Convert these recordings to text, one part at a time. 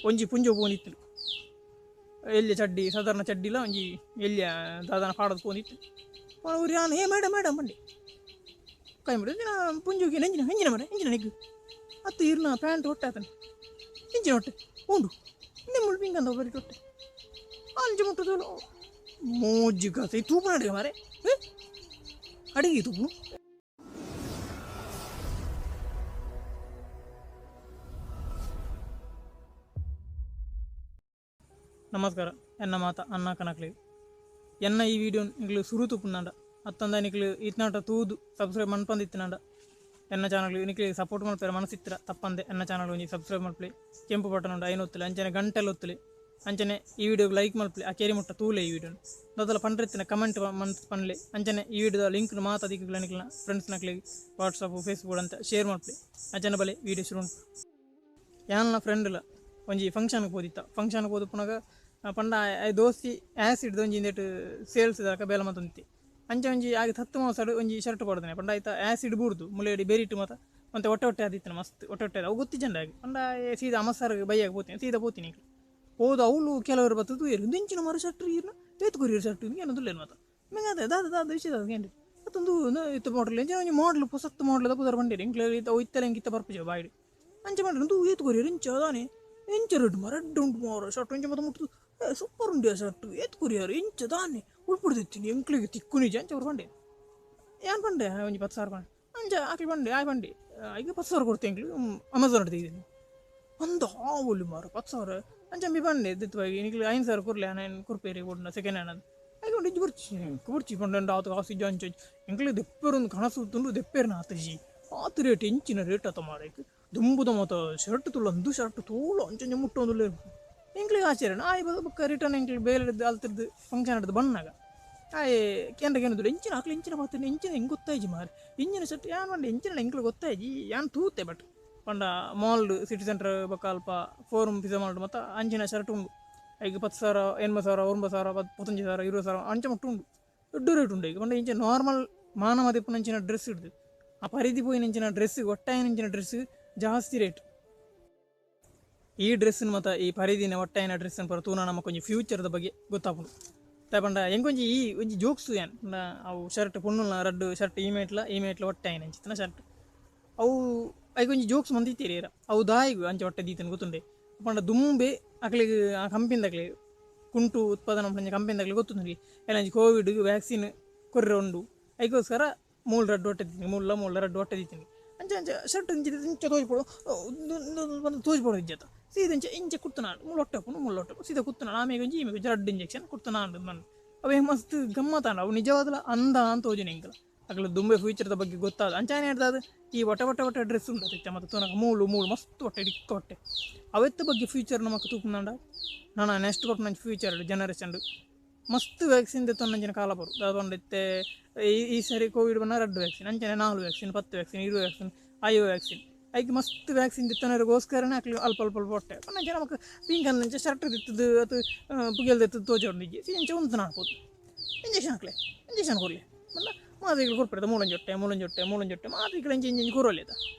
ಒಂಜಿ ಪುಂಜೊ ಪೋಂದಿತ್ತುಂಡು ಎಲ್ಯ ಚಡ್ಡಿ ಸಾಧಾರಣ ಚಡ್ಡಿಲ ಒಂಜಿ ಎಲ್ಯ ದಾದಾನ ಪಾಡೊಂದು ಪೋಂದಿತ್ತುಂಡು ಪೋನ ಯಾನ್ ಏ ಮೇಡಮ್ ಮೇಡಮ್ ಪಂಡೆ ಕೈ ಮುಗಿದು ಪುಂಜೊಗೆ ಎಂಜಿನ ಎಂಜಿನ ಮರ ಎಂಜಿನ ನೆಗ್ಗು ಅತ್ತು ಇರ್ನ ಪ್ಯಾಂಟ್ ಹೊಟ್ಟೆ ಆತನೆ ಎಂಜಿನ ಹೊಟ್ಟೆ ಉಂಡು ನಿಮ್ಮಳು ಪಿಂಗಂದ ಬರಿ ಹೊಟ್ಟೆ ಅಂಚೆ ಮುಟ್ಟುದಲ್ಲ ಮೋಜಿ ಕತೆ ತೂಪು ನಡುಗೆ ಮಾರೆ ಅಡಿಗೆ ತೂಪು. ನಮಸ್ಕಾರ, ಎನ್ನ ಮಾತ ಅನ್ನ ಕನಕ್ಲಿ ಎನ್ನ ಈ ವಿಡಿಯೋ ನಿಕ್ಲು ಸುರು ತೂಪುಂದಾಂಡ ಅತ್ತಂದ ನಿಕ್ಲು ಇತ್ನಾಟ ತೂದು ಸಬ್ಸ್ಕ್ರೈಬ್ ಮನ್ಪಂದಿತ್ತಿನಾಂಡ ಎನ್ನ ಚಾನಲ್ ನಿಕ್ಲು ಸಪೋರ್ಟ್ ಮಲ್ಪೆರೆ ಮನಸ್ಸಿತ್ತಿರ ತಪ್ಪಂದೆ ಎನ್ನ ಚಾನಲ್ ಒಂಜಿ ಸಬ್ಸ್ಕ್ರೈಬ್ ಮಲ್ಪಲೆ, ಕೆಂಪು ಬಟನ್ ಉಂಡು ಐನ್ ಒತ್ತಲೆ, ಅಂಚನೆ ಗಂಟೆಲ್ ಒತ್ತಲೆ, ಅಂಚನೆ ಈ ವಿಡಿಯೋಗೆ ಲೈಕ್ ಮಲ್ಪಲೆ, ಆ ಕೇರಿ ಮುಟ್ಟ ತೂಲೆ ಈ ವಿಡಿಯೋನು ದಾದಲ ಪಂಡ್ರೆತ್ತಿನ ಕಮೆಂಟ್ ಮನ್ಸ್ ಪನ್ಲೆ, ಅಂಚನೆ ಈ ವಿಡಿಯೋದ ಲಿಂಕ್ ಮಾತ ದಿಕ್ಕುಗಳ ನಿಕ್ಲಿನ ಫ್ರೆಂಡ್ಸ್ ನಕ್ಲಿಗೆ ವಾಟ್ಸಪ್ ಫೇಸ್ಬುಕ್ ಅಂತ ಶೇರ್ ಮಲ್ಪಲೆ. ಅಂಚನೆ ಬಲೆ ವಿಡಿಯೋ ಶುರು ಉಂಟು. ಯಾನ್ಲ ಫ್ರೆಂಡ್ಲ ಒಂಜಿ ಫಂಕ್ಷನ್ಗೆ ಪೋದಿತ್ತ, ಫಂಕ್ಷನ್ಗೆ ಪೋದು ಪುನಗ ಪಂಡ ದೋಸ್ತಿ ಆ್ಯಸಿಡ್ ಒಂಜಿ ಇಂದೆಟ್ ಸೇಲ್ಸ್ ದಾಕ ಬೇಲೆ ಮತ್ತೊಂದಿತ್ತಿ ಅಂಚೆ ಒಂಜಿ ಆಗ ಹತ್ತು ಮಾಸಡು ಒಂಜಿ ಶರ್ಟ್ ಪಾಡ್ದಾನೆ ಪಂಡ ಆಯ್ತ ಆ್ಯಸಿಡ್ ಬೂರ್ದು ಮುಲೇಡಿ ಬೇರಿಟ್ಟು ಮಾತ ಮತ್ತೆ ಹೊಟ್ಟೆ ಹೊಟ್ಟೆ ಆದಿತ್ತನ ಮಸ್ತ್ ಹೊಟ್ಟೆ ಹೊಟ್ಟೆ ಅವು ಗೊತ್ತಿಜ್ಜಂಡ ಆಗಿ ಪಂಡ ಸೀದಾ ಅಮಸರ್ ಬೈಯಾಗ ಪೋತೀನಿ ಸೀದಾ ಪೋತೀನಿ ಹೋದ ಅವಳು ಕೆಲವರು ಬತ್ತದು ಇಂಚಿನ ಮರ ಶರ್ಟ್ ಇರ್ನ ಏತ್ ಕೊರಿಯರ್ ಶರ್ಟ್ ಏನೋ ದುಲ್ಲೇನು ಮಾತ ಮೆಂಗ ಅದೇ ದಾದ ದಾದ ವಿಷಯ ದಾದ ಕೇಂದ್ರ ಮತ್ತೊಂದು ಇತ್ತು ಮಾಡಲ್ ಇಂಚಿನ ಒಂಜಿ ಮಾಡಲ್ ಪೊಸತ್ತು ಮಾಡಲ್ ಪುದರ್ ಬಂಡೇರಿ ಇಂಕ್ಲೆ ಇತ್ತ ಇತ್ತಲೆ ಇಂಕಿತ್ತ ಬರ್ಪುಜ ಬಾಯಿಡ್ ಅಂಚೆ ಮಾಡ್ರಿ ಒಂದು ಏತ್ ಕೊರಿಯರ್ ಇಂಚ ಅದಾನೆ ಇಂಚ ರೆಡ್ ಮರ ರೆಡ್ ಉಂಟು ಮಾರ ಶರ್ಟ್ ಇಂಚ ಮತ್ತೆ ಮುಟ್ಟು ಸೂಪರ್ ಉಂಡು ಶರ್ಟ್ ಏತ್ ಕೊರಿಯರ್ ಇಂಚ ದಾನೆ ಉಳ್ಪುಡ್ದಿತ್ತೀನಿ ಎಂಕ್ಲಿಗೆ ತಿಕ್ಕು ನಿಜ ಅಂಚ ಅವ್ರು ಬಂಡೆ ಏನ್ ಬಂಡೆ ಒಂಜಿ 10,000 ಬಂಡೆ ಅಂಚ ಆಕಿ ಬಂಡೆ ಆಯ್ ಬಂಡೆ ಈಗ 10,000 ಕೊಡ್ತೆ ಎಂಕ್ಲು ಅಮೆಝಾನ್ ಹಿಡ್ದು ಅಂದ ಹಾವೊಲಿ ಮಾರ 10,000 ಅಂಚ ಬಿ ಬಂಡೆ ಇದ್ದಿತ್ತು ನಿಕ್ಲು 5,000 ಕೊರ್ಲೆ ನಾನು ಕೊರ್ಪೇರಿ ಕೊಡ್ನ ಸೆಕೆಂಡ್ ಹ್ಯಾಂಡ್ ಅಂತ ಐಕೊಂಡು ಇಜ್ಜಿ ಬರ್ಚಿ ಬರ್ಚಿ ಪಂಡ ಆತ ಕಾಸು ಇಜ್ಜ ಅಂಚ ಎಂಕ್ಲು ದೆಪ್ಪೇರೊಂದು ಕನಸು ತುಂಡು ದೆಪ್ಪೇರ್ನ ಆತಜಿ ಆತ ರೇಟ್ ಇಂಚಿನ ರೇಟ್ ಆತ ಮಾರೈಕ್ ದುಂಬುದ ಮಾತ ಶರ್ಟ್ ತುಳ್ಳ ಅಂದು ಶರ್ಟ್ ತೋಳು ಅಂಚಂಚ ಮುಟ್ಟೊಂದು ಎಂಕ್ಲಿಗೆ ಆಶ್ಚರ್ಯ ಆಯ್ ಬೊಕ್ಕ ರಿಟರ್ನ್ ಎಂಕ್ಲಿಗೆ ಬೇಲೆ ಅಲ್ತಿರ್ದು ಫಂಕ್ಷನ್ ಹಿಡ್ದು ಬಣ್ಣಾಗ ಆಯ್ ಕೇಂದ್ರ ಕೇಂದ್ರ ಇಂಚಿನ ಆಕ್ಲು ಇಂಚಿನ ಮಾತ್ರ ಇಂಚಿನ ಹೆಂಗೆ ಗೊತ್ತಾಯ್ಜಿ ಮಾರೆ ಇಂಜಿನ ಶರ್ಟ್ ಯಾನ್ ಪಂಡ ಇಂಚಿನ ಎಂಕ್ಲು ಗೊತ್ತಾಯ್ಜಿ ಯಾನ್ ತೂತೆ ಬಟ್ ಪಂಡ ಮಾಲ್ ಸಿಟಿ ಸೆಂಟರ್ ಬೊಕ್ಕ ಅಲ್ಪ ಫೋರಮ್ ಪಿಜ್ಜಾ ಮಾಲ್ಡ್ ಮತ್ತು ಅಂಚಿನ ಶರ್ಟ್ ಉಂಡು ಐಕ್ 10,000 80,000 9,000 15,000 20,000 ಅಂಚ ಮುಟ್ಟು ಉಂಡು ದೊಡ್ಡ ರೇಟ್ ಉಂಡು. ಈಗ ಪಂಡ ಇಂಚಿನ ನಾರ್ಮಲ್ ಮಾನವ ದಿಪ್ಪುನ ಅಂಚಿನ ಡ್ರೆಸ್ ಹಿಡ್ದು ಆ ಪರಿಧಿ ಪೋಯಿನ ಅಂಚಿನ ಡ್ರೆಸ್ ಒಟ್ಟಾಯಿನ ಅಂಚಿನ ಡ್ರೆಸ್ ಜಾಸ್ತಿ ರೇಟ್. ಈ ಡ್ರೆಸ್ನ ಮತ್ತು ಈ ಪರಿಧಿನ ಒಟ್ಟಾಯಿನ ಡ್ರೆಸ್ನ ಪೂರ ತೂನ ನಮಕ್ ಒಂಜಿ ಫ್ಯೂಚರ್ದ ಬಗ್ಗೆ ಗೊತ್ತಾಪುಂಡು. ಪಂಡ ಎಂಕೊಂಜಿ ಈ ಒಂಜಿ ಜೋಕ್ಸ್ ಏನ್ ಪಂಡ ಅವು ಶರ್ಟ್ ಪೊಣ್ಣುಲ್ನ ರಡ್ಡು ಶರ್ಟ್ ಈ ಮೇಟ್ಲ ಈ ಮೇಟ್ಲ ಒಟ್ಟಾಯಿನ ಅಂಚಿತ್ತಿನ ಶರ್ಟ್ ಅವು ಐಕೊಂಜಿ ಜೋಕ್ಸ್ ಮಂದಿತ್ತೀರಿ ಅವು ದಾಯಿಗು ಅಂಚೆ ಹೊಟ್ಟೆ ದೀತನ ಗೊತ್ತುಂಡೆ ಪಂಡ ದುಂಬೆ ಅಕ್ಲಿಗೆ ಆ ಕಂಪನಿದಾಗ್ಲಿ ಕುಂಟು ಉತ್ಪಾದನೆ ಪಂಚ ಕಂಪನಿದಾಗ್ಲಿ ಗೊತ್ತುಂಡು ಎಲ್ಲ ಕೋವಿಡ್ ವ್ಯಾಕ್ಸಿನ್ ಕೊರ್ರೆ ಉಂಡು ಐಕೋಸ್ಕರ ಮೂಲ ರಡ್ಡು ಹೊಟ್ಟೆ ದೀತೀನಿ ಮೂಲ ಮೂಲ ರಡ್ಡು ಹೊಟ್ಟೆ ದೀತೀನಿ ಅಂಚೆ ಅಂಚೆ ಶರ್ಟ್ ಇಂಚೆ ಇಂಚೆ ತೋಜ್ಪೋಡು ತೋಜ್ಪೋಡು ಇಜ್ಜತ ಸೀದ ಇಂಚೆ ಇಂಚೆ ಕುತ್ತನಾಡು ಮೂಲ ಹೊಟ್ಟೆ ಹಾಕೊಂಡು ಮೂಲ ಹೊಟ್ಟೆ ಸೀದಾ ಕುತ್ತನಾಡು ಆಮೇಲೆ ಒಂಜಿ ಈಮೆಗೆ ಒಂಜಿ ರಡ್ಡು ಇಂಜೆಕ್ಷನ್ ಕುತ್ತನಾಡು ಮನ್ ಅವೇ ಮಸ್ತ್ ಗಮ್ಮತ್ತಾಂಡ ಅವು ನಿಜವಾದಲ ಅಂದ ಅಂತ ತೋಜುನ ಎಂಕಲ ಅಗಲ ದುಂಬೆ ಫ್ಯೂಚರ್ದ ಬಗ್ಗೆ ಗೊತ್ತಾದ ಅಂಚಾನೆ ಹೇಳ್ದಾದ ಈ ಒಟ್ಟೆ ಒಟ್ಟೆ ಒಟ್ಟೆ ಡ್ರೆಸ್ ಉಂಟು ಅದಕ್ಕೆ ಮತ್ತು ತೂನಕ ಮೂಳು ಮೂಳು ಮಸ್ತ್ ಹೊಟ್ಟೆ ಡಿಕ್ಕ ಹೊಟ್ಟೆ ಅವೆತ್ತ ಬಗ್ಗೆ ಫ್ಯೂಚರ್ ನಮಕ್ ತೂಪುಂದಾಂಡ ನಾನು ನೆಕ್ಸ್ಟ್ ಕೊಟ್ಟು ನಂಚ ಫ್ಯೂಚರ್ ಜನರೇಷನ್ ಮಸ್ತ್ ವ್ಯಾಕ್ಸಿನ್ ದೆತ್ತೊಂದಂಚಿನ ಕಾಲ ಬರು ದಾದೊಂಡಿತ್ತೆ ಈ ಸರಿ ಕೋವಿಡ್ ಬಂದ ರಡ್ಡು ವ್ಯಾಕ್ಸಿನ್ ಅಂಚನೆ 4 ವ್ಯಾಕ್ಸಿನ್ 10 ವ್ಯಾಕ್ಸಿನ್ 20 ವ್ಯಾಕ್ಸಿನ್ 5 ವ್ಯಾಕ್ಸಿನ್ ಐಕ್ ಮಸ್ತ್ ವ್ಯಾಕ್ಸಿನ್ ದಿತ್ತನರಿಗೋಸ್ಕರನೇ ಅಕ್ಲಿ ಅಲ್ಪ ಅಲ್ಪ ಅಲ್ಪ ಹೊಟ್ಟೆ ನಂಚೆ ನಮಕ್ ಪಿಂಕ್ ಅಂಚೆ ಶರ್ಟ್ ದಿತ್ತದು ಅದು ಪುಗೆಲ್ ದಿತ್ತದು ತೋಜೊಂದಿಜ್ಜಿ ಇಂಚೆ ಉಂತು ಹಾಕೋದು ಇಂಜೆಕ್ಷನ್ ಹಾಕ್ಲೆ ಇಂಜೆಕ್ಷನ್ ಕೊರ್ಲಿ ಮಲ್ಲ ಮಾತ್ರೆಗಳು ಕೊರ್ಪೆದ ಮೂಲಂಜೊಟ್ಟೆ ಮೂಲಂಜೊಟ್ಟೆ ಮೂಲಂಜೊಟ್ಟೆ ಮಾತ್ರೆಗಳು ಇಂಚೆ ಇಂಚೆ ಕೊರೊಲಿ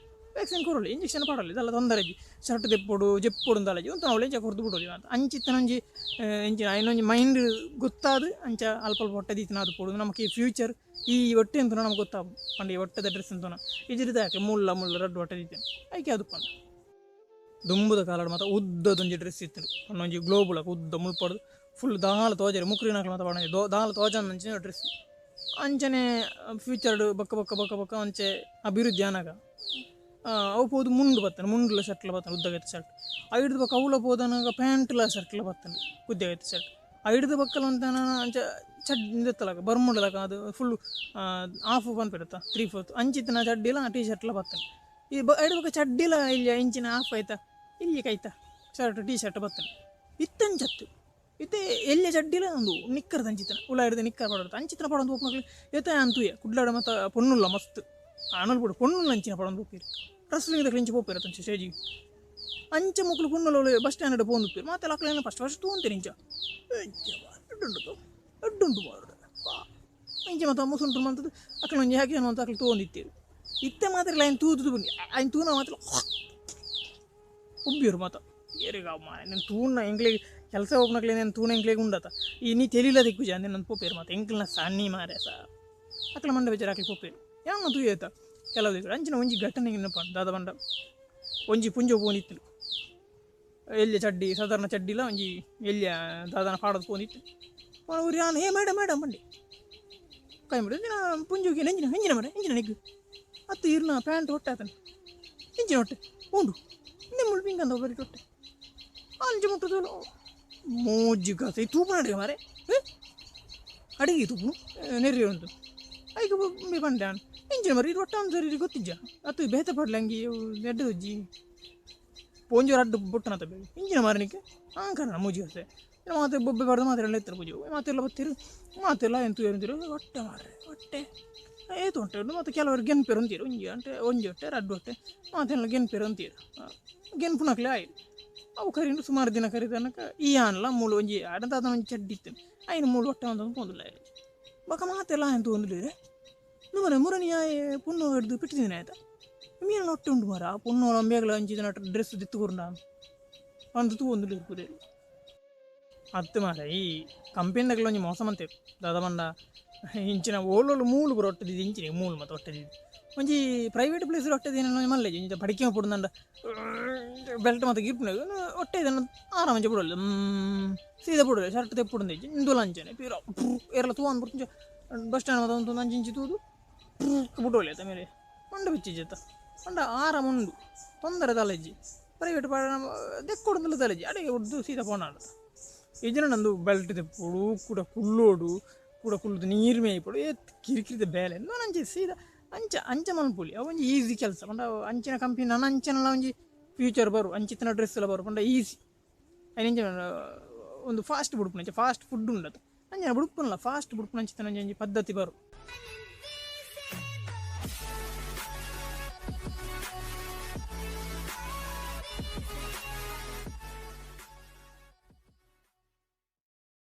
ವ್ಯಾಕ್ಸಿನ್ ಕೊರೊಲಿ ಇಂಜೆಕ್ಷನ್ ಪಾಡಲಿ ಇದೆಲ್ಲ ತೊಂದರೆ ಶರ್ಟ್ ದೆಪ್ಪೊಡು ಜೆಪ್ಪೊಡು ಅಂದಾಲಜಿ ಉಂತು ನಾವು ಇಂಚೆ ಕೊರ್ದು ಬಿಡೋದು ಅಂತ ಅಂಚಿತ್ತನೊಂಜಿ ಇಂಚಿನ ಐನೊಂಜಿ ಮೈಂಡ್ ಗೊತ್ತಾದ ಅಂಚ ಅಲ್ಪ ಅಲ್ಪ ಹೊಟ್ಟೆ ದೀತನ ಅದು ಪೋಡು ನಮಗೆ ಫ್ಯೂಚರ್ ಈ ಹೊಟ್ಟೆ ಅಂತ ನಮ್ಗೆ ಗೊತ್ತಾಗ ಪಂಡ ಈ ಹೊಟ್ಟೆದ ಡ್ರೆಸ್ ಅಂತನ ಇಜಿರಿದ ಯಾಕೆ ಮುಳ್ಳ ಮುಳ್ಳ ರಡ್ಡು ಹೊಟ್ಟೆ ದೀತೇನೆ ಐಕೆ ಅದು ಪಂಡ ದುಂಬುದ ಕಾಲಡ್ ಮಾತ್ರ ಉದ್ದದೊಂಜಿ ಡ್ರೆಸ್ ಇತ್ತು ಒಂಜಿ ಗ್ಲೋಬುಲಕ ಉದ್ದ ಮುಳ್ಪಡ್ದು ಫುಲ್ ದಾಲ ತೋಜರೆ ಮುಕ್ರಿನಾಕ್ಲು ಮಾತ್ರ ಪಂಡ ದಾಲ ತೋಜಂದಂಚಿನ ಡ್ರೆಸ್ ಅಂಚನೆ ಫ್ಯೂಚರ್ಡ್ ಬಕ್ಕ ಬಕ್ಕ ಬಕ್ಕ ಬಕ್ಕ ಅಂಚೆ ಅಭಿವೃದ್ಧಿ ಆನಾಗ ಅವು ಪೋದು ಮುಂಡು ಬತ್ತಾನೆ ಮುಂಡುಲ ಶರ್ಟ್ಲ ಬತ್ತಾನೆ ಉದ್ದಗೈತೆ ಶರ್ಟ್ ಐಡ್ದು ಬಕ್ಕ ಅವಳ ಪೋದನಾಗ ಪ್ಯಾಂಟ್ಲ ಶರ್ಟ್ಲ ಬತ್ತಾನೆ ಉದ್ದಗೈತೆ ಶರ್ಟ್ ಐಡ್ದು ಬಕ್ಕಲ ಅಂತ ಅಂಚ ಚಡ್ ಇತ್ತಲಕ ಬರ್ಮುಡಲಕ ಅದು ಫುಲ್ ಆಫ್ ಪನ್ಪಿರುತ್ತ 3/4 ಅಂಚಿತ್ತಿನ ಚಡ್ಡಿಲ ಟೀ ಶರ್ಟ್ಲ ಬತ್ತಾನೆ ಈ ಬ ಐಡು ಬಕ್ಕ ಚಡ್ಡಿಲ ಇಲ್ಲಿ ಇಂಚಿನ ಆಫ್ ಆಯ್ತಾ ಇಲ್ಲಿ ಕೈತಾ ಶರ್ಟ್ ಟೀ ಶರ್ಟ್ ಬತ್ತಾನೆ ಇತ್ತಂಚತ್ತು ಇತ್ತೆ ಎಲ್ಲಿ ಚಡ್ಡಿಲ ಒಂದು ನಿಕ್ಕರ್ದ ಅಂಚಿತ್ತನ ಉಳ ಹಿಡ್ದು ನಿಕ್ಕರ್ ಪಡೋದು ಅಂಚಿತ್ತನ ಪಡೊಂದು ಹೋಗ್ಮಕ್ಳು ಏತ ಅಂತುಯ ಕುಡ್ಲಾಡ ಮತ್ತು ಪೊನ್ನುಲ್ಲ ಮಸ್ತ್ ಆನಲ್ ಬಿಡು ಪೊನ್ನುಲ್ಲ ಅಂಚಿನ ಪಡೊಂದು ಹೋಗ್ತೀರಿ ರಸ್ಲಿಂಗ್ ಇಂಚೆ ಪೋಪೇರ ಅಂಚೆ ಸ್ಟೇಜಿಗೆ ಅಂಚೆ ಮಕ್ಕಳು ಪೊನ್ನುಲ್ಲ ಬಸ್ ಸ್ಟ್ಯಾಂಡ್ ಪೋಂದು ಮಾತೆಲ್ಲ ಅಕ್ಲೇನ ಫಸ್ಟ್ ಫಸ್ಟ್ ತೂಂತೀರಿ ಇಂಚ ಎಡ್ಡುಂಟು ಎಡ್ಡುಂಟು ಮಾರು ಇಂಚೆ ಮತ್ತು ಮುಸುಂಟು ಮಂತದ್ದು ಅಕ್ಲ ಒಂಜಿ ಹಾಕಿ ಅಂತ ಅಕ್ಲು ತೋಂದಿತ್ತೀರಿ ಇತ್ತೆ ಮಾತ್ರ ಲೈನ್ ತೂದು ಬನ್ನಿ ಐನ್ ತೂನ ಮಾತ್ರ ಉಬ್ಬಿಯರು ಮಾತ ಏರಿಗ ಮಾರೆ ತೂಣ ಎಂಕ್ಲೆಗ್ ಕೆಲಸ ಹೋಗ್ನಕ್ಲೆ నేను ತೂಣ ಎಂಕ್ಲೆಗ್ ಉಂಡತ ಈ ನೀ ತೆಲಿಲ ದಿಕ್ಕುಜ ಅಂದೆ ನನ್ನ ಪೋಪೇರು ಮಾತ ಎಂಕ್ಲನ ಸಣ್ಣಿ ಮಾರೆ ಸಾ ಅಕ್ಲ ಮಂಡ ಬೇಜಾರು ಅಕ್ಲೆ ಪೋಪೇರು ಯಾವನ ತೂಯೇತ ಕೆಲವು ದಿಕ್ಕು ಅಂಚಿನ ಒಂಜಿ ಘಟನೆ ನೆನಪ ದಾದ ಬಂಡ ಒಂಜಿ ಪುಂಜ ಪೋನಿತ್ತು ಎಲ್ಯ ಚಡ್ಡಿ ಸಾಧಾರಣ ಚಡ್ಡಿಲ ಒಂಜಿ ಎಲ್ಯ ದಾದನ ಪಾಡೋದು ಪೋನಿತ್ತು ಊರು ಯಾನ್ ಏ ಮೇಡಮ್ ಮೇಡಮ್ ಬಂಡಿ ಕೈ ಬಿಡು ಪುಂಜೋಗಿ ಎಂಜಿನ ಎಂಜಿನ ಮರೆ ಎಂಜಿನ ನಿಗ್ಗು ಅತ್ತು ಇರ್ನ ಪ್ಯಾಂಟ್ ಹೊಟ್ಟೆ ಆತನ ಎಂಜಿನ ಹೊಟ್ಟೆ ಉಂಡು ನಿಮ್ಮಳು ಪಿಂಕಂದ ಬರಿ ಹೊಟ್ಟೆ ಅಂಜು ಮುಟ್ಟುದು ಮೋಜಿ ಕಾಸೆ ತೂಪು ನಡಿಗೆ ಮಾರೆ ಅಡಿಗೆ ತೂಪು ನೆರ್ರಿ ಉಂಟು ಐಕೆ ಬಂಡೆ ಎಂಜಿನ ಮರಿ ಇದು ಹೊಟ್ಟೆ ಸರಿ ಗೊತ್ತಿಜ್ಜ ಅತ್ತು ಬೇತೆ ಪಡ್ಲಂಗಿ ನೆಡ್ಡಜ್ಜಿ ಪೋಂಜು ರಡ್ಡು ಬೊಟ್ಟನ ಬೇಗ ಇಂಜಿನ ಮಾರನಿಕ್ಕೆ ಆ ಕಾರಣ ಮೂಜಿ ಕಾಸೆ ಮಾತೆ ಬೊಬ್ಬೆ ಬಾರ್ದು ಮಾತೆಲ್ಲ ಎತ್ತರ ಪೂಜೆ ಮಾತೆಲ್ಲ ಬತ್ತೀರು ಮಾತೆಲ್ಲ ಎಂತು ಎಂತಿರು ಹೊಟ್ಟೆ ಮಾಡ್ರೆ ಹೊಟ್ಟೆ ಏತು ಹೊಟ್ಟೆ ಉಂಟು ಮತ್ತು ಕೆಲವರು ಗೆನ್ಪೇರು ಅಂತೀರು ಒಂಜಿ ಅಂಟೆ ಒಂಜಿ ಹೊಟ್ಟೆ ರಡ್ಡು ಹೊಟ್ಟೆ ಮಾತೆಲ್ಲ ಗೆನ್ಪೇರು ಅಂತೀರು ಗೆನ್ಪುನಕ್ಲೆ ಆಯ್ತು ಅವು ಕರಿಂಡು ಸುಮಾರು ದಿನ ಕರಿತನಕ ಈ ಆನ್ಲ ಮೂಳು ಒಂಜಿ ಆಡಂತ ಒಂಜಿ ಚಡ್ಡಿ ಇತ್ತು ಐನು ಮೂಳು ಹೊಟ್ಟೆ ಒಂದು ಪೋಂದುಲ್ಲ ಬೊಕ ಮಾತೆಲ್ಲ ಎಂತು ಒಂದುಲಿರೆ ನುಮನೆ ಮುರನಿ ಪುಣ್ಣು ಹಿಡ್ದು ಪಿಟ್ಟಿದ್ದೀನಿ ಆಯ್ತಾ ಮೀನ ಹೊಟ್ಟೆ ಉಂಟು ಮಾರ ಆ ಪುಣ್ಣು ಅಂಬೇಗಲ ಅಂಚಿದ ಡ್ರೆಸ್ ದಿತ್ತು ಕೊರಂಡ ಅಂದು ತೂ ಒಂದು ಇರ್ಪುದೆ ಅತ್ತು ಮಾರ ಈ ಕಂಪೆನಿದಾಗಲ ಒಂಜಿ ಮೋಸ ಮಂತೆ ದಾದ ಬಂಡ ಇಂಚಿನ ಓಲೋಲು ಮೂಲು ಪೂರ ಹೊಟ್ಟೆದಿದ್ದು ಇಂಚಿನ ಮೂಲು ಮತ್ತು ಹೊಟ್ಟೆದಿದ್ದು ಒಂಜಿ ಪ್ರೈವೇಟ್ ಪ್ಲೇಸ್ ಹೊಟ್ಟೆದಿನ ಒಂಜಿ ಮಲ್ಲೆಜಿ ಒಂಜಿ ಬಡಿಕೆ ಪುಡ್ದಂಡ ಬೆಲ್ಟ್ ಮತ್ತು ಗಿರ್ಪುನ ಹೊಟ್ಟೆ ಇದನ್ನು ಆರಾಮ ಬಿಡಲ್ಲ ಸೀದಾ ಬಿಡಲ್ಲ ಶರ್ಟ್ ತೆಪ್ಪುಡುಂದು ಇಂದುಲ ಅಂಚನೆ ಪೀರ ಏರ್ಲ ತೂ ಅಂದ್ಬಿಟ್ಟು ಬಸ್ ಸ್ಟ್ಯಾಂಡ್ ಮತ್ತು ಒಂದು ಅಂಚಿಂಚಿ ತೂದು ಬಿಡೋಲ್ಲ ಆಯ್ತಾ ಮೇಲೆ ಮಂಡ ಬಿಚ್ಚಿಜ್ಜತ್ತ ಮಂಡ ಆರಾಮ ಉಂಡು ತೊಂದರೆ ತಲೆಜ್ಜಿ ಪ್ರೈವೇಟ್ ಪಾಡ ದೆಕ್ಕೊಡುಂದಲ ತಲೆಜ್ಜಿ ಅಡಿಗೆ ಉಡ್ದು ಸೀದಾ ಪೋನಾಡ ಇಜನ ನಂದು ಬೆಲ್ಟ್ ತೆಪ್ಪುಡು ಕೂಡ ಕುಲ್ಲೋಡು ಕೂಡ ಕುಲ್ಲುದು ನೀರು ಮೇಯ್ಪೊಡು ಏತ್ ಕಿರಿಕಿರಿದ ಬೇಲೆ ಅಂಚೆ ಸೀದಾ ಅಂಚ ಅಂಚ ಮನ್ಪುಲಿ ಅವು ಒಂಜಿ ಈಸಿ ಕೆಲಸ ಪಂಡ ಅಂಚಿನ ಕಂಪನಿ ನನ್ನ ಅಂಚನೆಲ್ಲ ಒಂಜಿ ಫ್ಯೂಚರ್ ಬರು ಅಂಚಿತ್ತಿನ ಡ್ರೆಸ್ ಎಲ್ಲ ಬರು ಪಂಡ ಈಸಿ ಐನ ಒಂದು ಫಾಸ್ಟ್ ಬುಡುಪುನ ಫಾಸ್ಟ್ ಫುಡ್ ಉಂಡದು ಅಂಚನೆ ಬುಡುಪುನಲ್ಲ ಫಾಸ್ಟ್ ಬುಡುಪುನ ಅಂಚಿತ್ತಿನ ಒಂಜಿ ಪದ್ಧತಿ ಬರು.